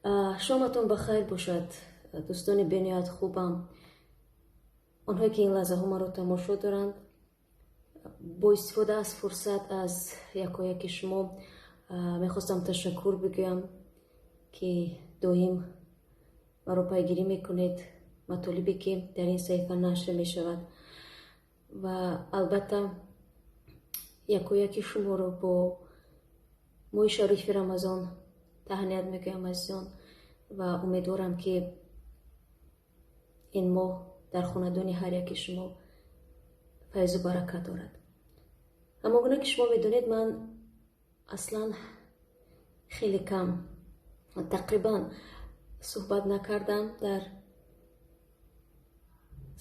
Шоматон ба хайр бошад, дӯстони бениҳоят хубам. Онҳое ки ин лаҳзаҳо маро тамошо доранд, бо истифода аз фурсат аз якояки шумо мехостам ташаккур бигӯям, ки доим маро пайгирӣ мекунед, матолибе ки дар ин саҳифа нашр мешавад, ва албатта якояки шуморо бо моҳи шарифи Рамазон таҳният мегӯям, азизон, ва умедворам, ки ин моҳ дар хонадони ҳар яки шумо файзу баракат дорад. Аммо гуна ки шумо медонед, ман аслан хеле кам, тақрибан суҳбат накардам дар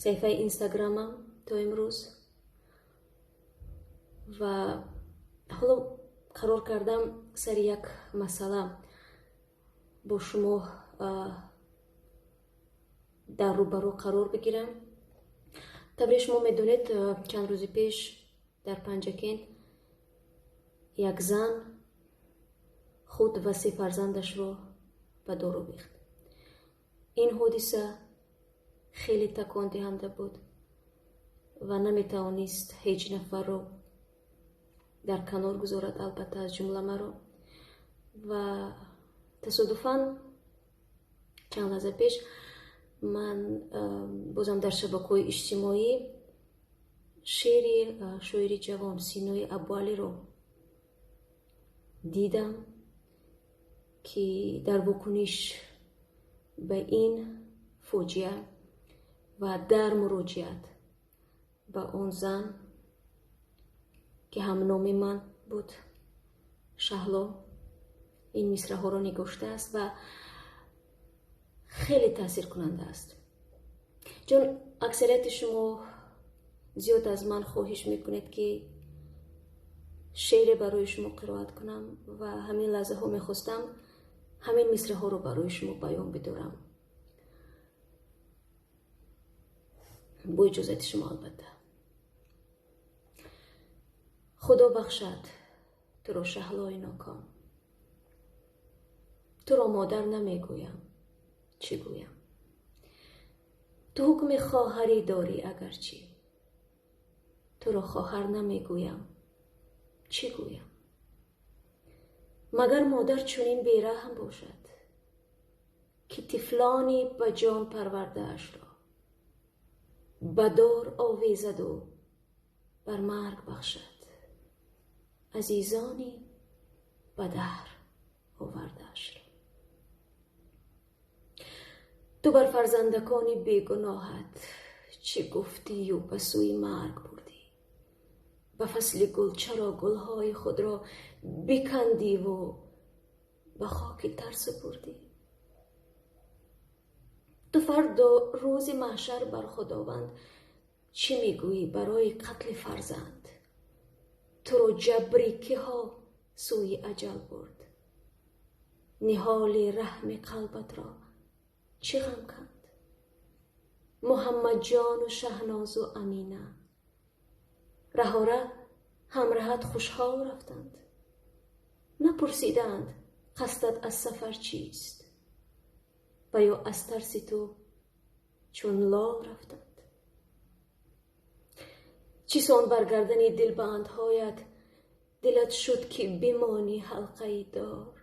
саҳифаи Инстаграмам то имрӯз ва ҳоло қарор кардам сари як масъала бо шумо дар рӯбарӯ қарор бигирам. Тавре шумо медонед, чанд рӯзи пеш дар Панҷакент як зан худ ва се фарзандашро ба дор овехт. Ин ҳодиса хеле такондиҳанда буд ва наметавонист ҳеҷ нафарро дар канор гузорад, албатта аз ҷумла маро. Ва тасодуфан чанд лаҳза пеш ман бозам дар шабакаҳои иҷтимоӣ шеъри шоири ҷавон Синои Абуалиро дидам, ки дар вокуниш ба ин фоҷиа ва дар муроҷиат ба он зан, ки ҳамноми ман буд, Шаҳло, ин мисраҳоро нигоштааст ва хеле таъсиркунанда аст. Чун аксарияти шумо зиёд аз ман хоҳиш мекунед, ки шеъре барои шумо қироат кунам, ва ҳамин лаҳзаҳо мехостам ҳамин мисраҳоро барои шумо баён бидорам. Бо иҷозати шумо, албатта. Худо бахшад туро, Шаҳлои ноком. Туро модар намегӯям, чӣ гӯям? Ту ҳукми хоҳарӣ дорӣ агарчи. Туро хоҳар намегӯям, чӣ гӯям? Магар модар чунин бераҳм бошад, ки тифлони ба ҷон парвардаашро ба дор овезаду бар марг бахшад, азизони ба даҳр овардаашро. Ту бар фарзандакони бегуноҳат чӣ гуфтию ба сӯи марг бурдӣ? Ба фасли гул чаро гулҳои худро бикандиву ба хоки тар супурдӣ? Ту фардо рӯзи маҳшар бар Худованд чӣ мегӯӣ барои қатли фарзанд? Туро ҷабри киҳо сӯи аҷал бурд? Ниҳоли раҳми қалбатро чӣ ғам канд? Муҳаммадҷону Шаҳнозу Амина раҳора ҳамраҳат хушҳол рафтанд. Напурсиданд, қасдат аз сафар чист, ва ё аз тарси ту чун лол рафтанд. Чӣ сон бар гардани дилбандҳоят дилат шуд, ки бимонӣ ҳалқаи дор?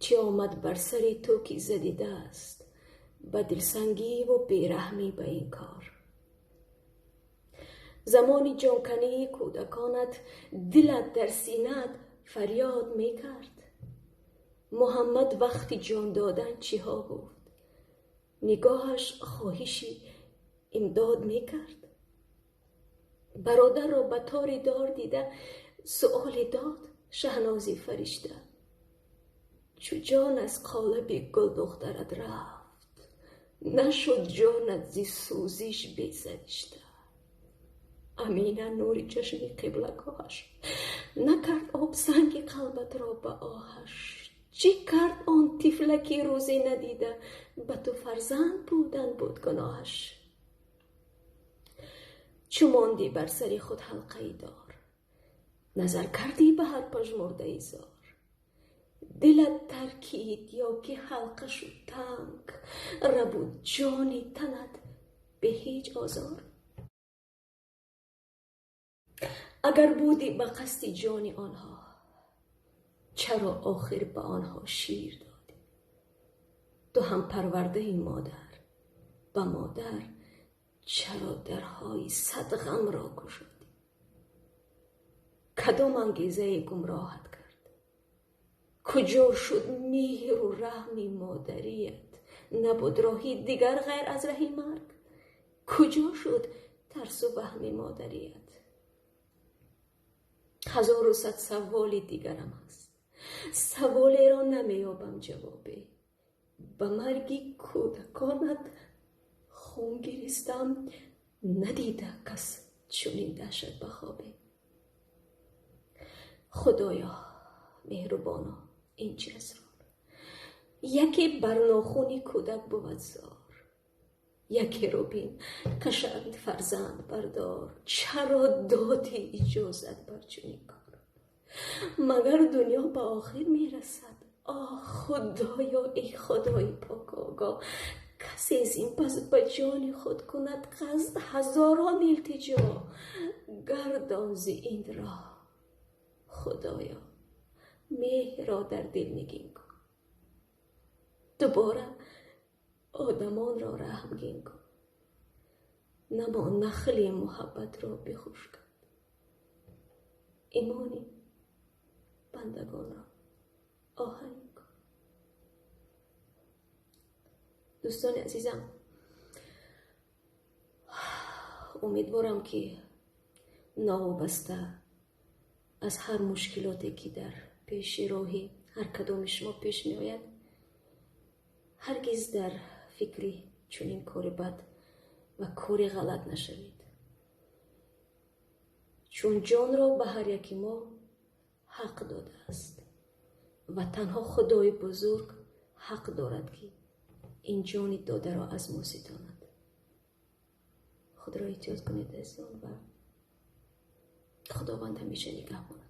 Чӣ омад бар сари ту, ки задӣ даст ба дилсангиву бераҳмӣ ба ин кор? Замони ҷонкании кӯдаконат дилат дар синаат фарёд мекард. Муҳаммад вақти ҷон додан чиҳо гуфт? Нигоҳаш хоҳиши имдод мекард. Бародарро ба тори дор дида суоле дод Шаҳнози фаришта: чу ҷон аз қолаби гулдухтарат рафт, нашуд ҷонат зи сӯзиш бесаришта? Амина, нури чашми қиблагоҳаш, накард об санги қалбатро ба оҳаш? Чӣ кард он тифлаки рӯзе надида, ба ту фарзанд будан буд гуноҳаш? Чӯ мондӣ бар сари худ ҳалқаи дор, назар кардӣ ба ҳар пажмурдаи зор. Дилат таркид ё ки ҳалқа шуд танг, рабуд ҷони танат бе ҳеҷ озор. Агар будӣ ба қасди ҷони онҳо, чаро охир ба онҳо шир додӣ? Ту ҳам парвардаи модар, ба модар чаро дарҳои сад ғамро кушодӣ? Кадом ангезае гумроҳат кард? Куҷо шуд меҳру раҳми модарият? Набуд роҳи дигар ғайр аз раҳи марг? Куҷо шуд тарсу ваҳми модарият? 1100 саволи дигарам ҳаст, саволеро намеёбам ҷавобе. Ба марги кӯдаконат хун гиристам, надида кас чунин даҳшат ба хобе. Худоё меҳрубоно, ин чи асрор? Яке бар нохуни кӯдак бувад зор, якеро бин кашанд фарзанд бардор. Чаро додӣ иҷозат бар чунин кор? Магар дунё ба охир мерасад? Оҳ худоё, эй худои покогоҳ, касе зин пас ба ҷони худ кунад қасд, ҳазорон илтиҷо гардон зи ин роҳ. Худоё меҳрро дар дил нигин кун, дубора одамонро раҳмгин кун. Намо нахли муҳаббатро бихушкад, имони бандагонро оҳанин кун. Дӯстони азизам, умедворам ки новобаста аз ҳар мушкилоте ки дар пеши роҳи ҳар кадоми шумо пеш меояд, ҳаргиз дар фикри чунин кори бад ва кори ғалат нашавед, чун ҷонро ба ҳар яки мо ҳақ додааст ва танҳо Худои бузург ҳақ дорад ки ин ҷони додаро аз мо ситонад. Худро эҳтиёт кунед азизон ва Худованд ҳамеша нигаҳбонатон.